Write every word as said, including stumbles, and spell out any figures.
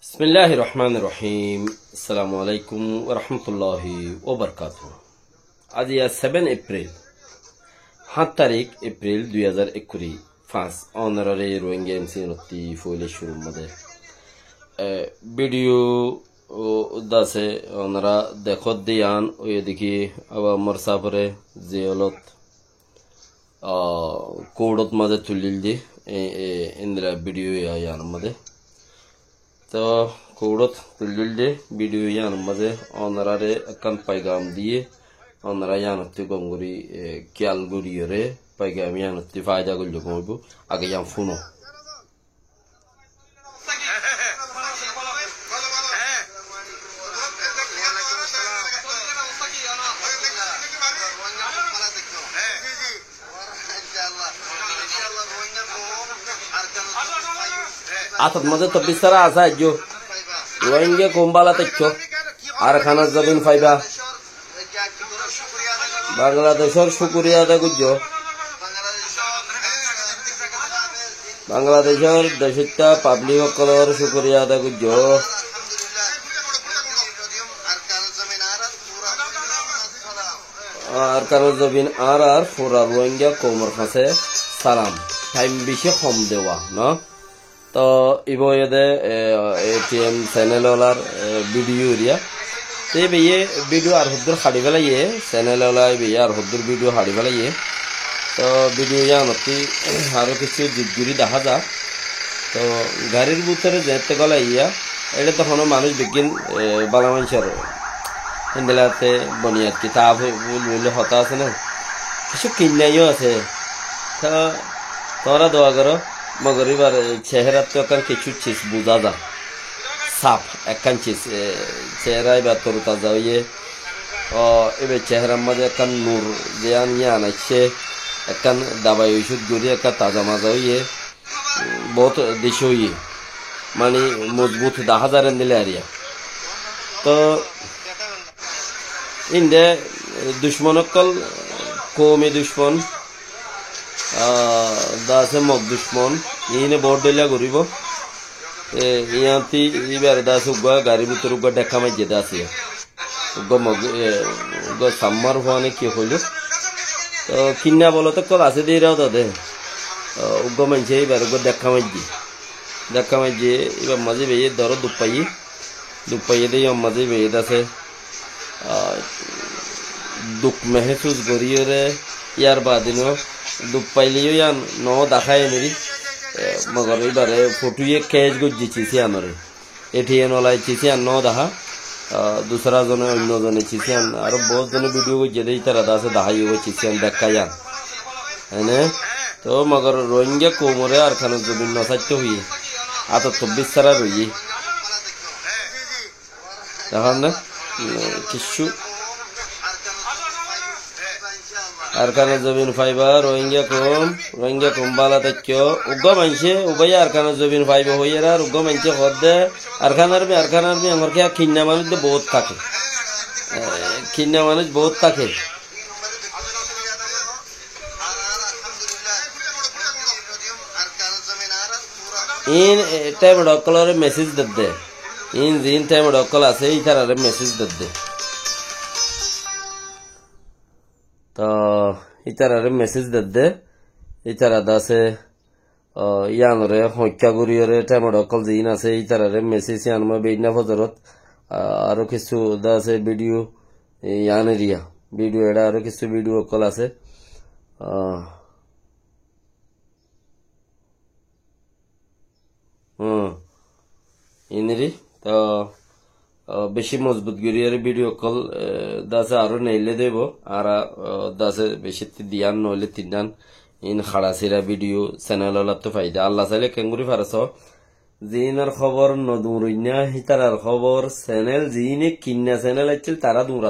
Bismilláhir rohmánir rohím. Assalamu aláikum wa rahmatulláhi wa barakátuhu. Aijja seven Epril, háñt tarík Epril dui házar ekkuri fañs. Onoráre Rohingya M C nottí foóila cúrur mazé, e, bidiyó, o, dase onorá dekódde yián, óiye deki Abu Ammar sáfore zeolot, a, kourot mazé tullíl de, e, e, endilla bidiyó ya, yián mazé. Toh kourot tullíl de bidiyó yián mazé onoráre ekkán faigam diyé, onorá yiánottí gom gorí, e, kiyal goríyoré faigam yiánottí faida goillé gom óibo. Age yián fúno. Átot mazé tobbí sára asé aijjó. Rohingya koum bála táikko. Arkanor zobin faiba. Bangladecór cúkuriya ada goijjó. Bangladecór decóitta pablik ókkolór cúkuriya ada goijjó. Arkanor zobin añárar fura Rohingya koumor hañsé salam. Thaim bicí hom dewa, no? Toh ibá óiye de, e, A T M senel olar, e, bidiyó eriya. Te ibáye bidiyó ar hoddúr haçi félaiye, senel ola ibáye ar hoddúr bidiyó haçi félaiye. Toh bidiyó yiánottí aró kissú zuk gorí dahá za. Toh garir bútore zeéñtte gólaiya, eçé toh honó manúic beggín, e, bála maincór. Héndilla te boniyat kitab buli buli hotá asé na. Kissú kinnayó asé. Toh tuáñra dua goró, mogor íbar, e, cehérattú ekkán kissú cis buzá za. Saf ekkán cis, e, cehéra íbar toru taza óiye. O, íbar cehérar mazé ekkán nur ziyán yián aiccé, ekkán dabai ocúd gorí ekkán taza maza óiye. Bout deci óiye, mani mozbut dahá zar endilla eriya. Toh inde ducmon ókkol, koumi ducmon, a, dase Mog ducmon, iíne bout dhoilla goríbo. E, yiánti íbar dase uggúa garir bútore uggúa dhekká maijjé dase. Uggúa Mog, e, uggúa Sammar fuane ki hoiló? Toh kinna bolot ókkol asé de, ira dode. Toh uggúa maincé íbar uggúa dhekká maijjé. Dhekká maijjé, íbar mazé ibáye dóro duk faiyé. Duk faiyé de yían mazé ibáye dase, a, duk mehésus goríyoré, yar baade no duk faileyó yían no daháiye neri. E, mogor íbare fotúye kec goijjé cis yíanoré. A T M ola cis yían no dahá, a, dusra zone, oinno zone cis yían, aró bout zone bidiyó goijjé de, ítara dase daháiye cis yían, dhekká yían. Ene? Toh mogor Rohingya koumoré Arkanor zobin no saitto hoiyé. Átot tobbí sára roiyé. Dehón né? Kissú Arkanor zobin faiba, Rohingya koum, Rohingya koum bála táikko. Uggúa maincé, ubáye Arkanor zobin faiba hoiyér, ar uggúa maincé hoódde, Arkan Army, Arkan Army, engor kiyá kinna manúic de bout táke. E, kinna manúic bout táke. Iín, e, thaimor ókkolóre meséj dedde. Iín ziín thaimor ókkol asé, ítararé meséj dedde. Toh ítararé meséj dedde. Ítara dase, o, yíanoré hoikká goríyoré thaimor ókkol ziín asé, ítararé meséj yían ma beínna fozorot, a, aró kissú dase bidiyó, e, yían eriya. Bidiyó eçé aró kissú bidiyó ókkol asé. A, Hmm. Iniri, toh, o, beci mozbut gorí ar bidiyó ókkol, e, dase aró neille debo, ara, o, dase beci ti diyan noile tinnan, in haçasira bidiyó senel olattú faida. Allah saile kengori fare so, ziínor hóbor no duñroinna, hítarar hóbor senel, ziíne kinna senel accíl, tara duñra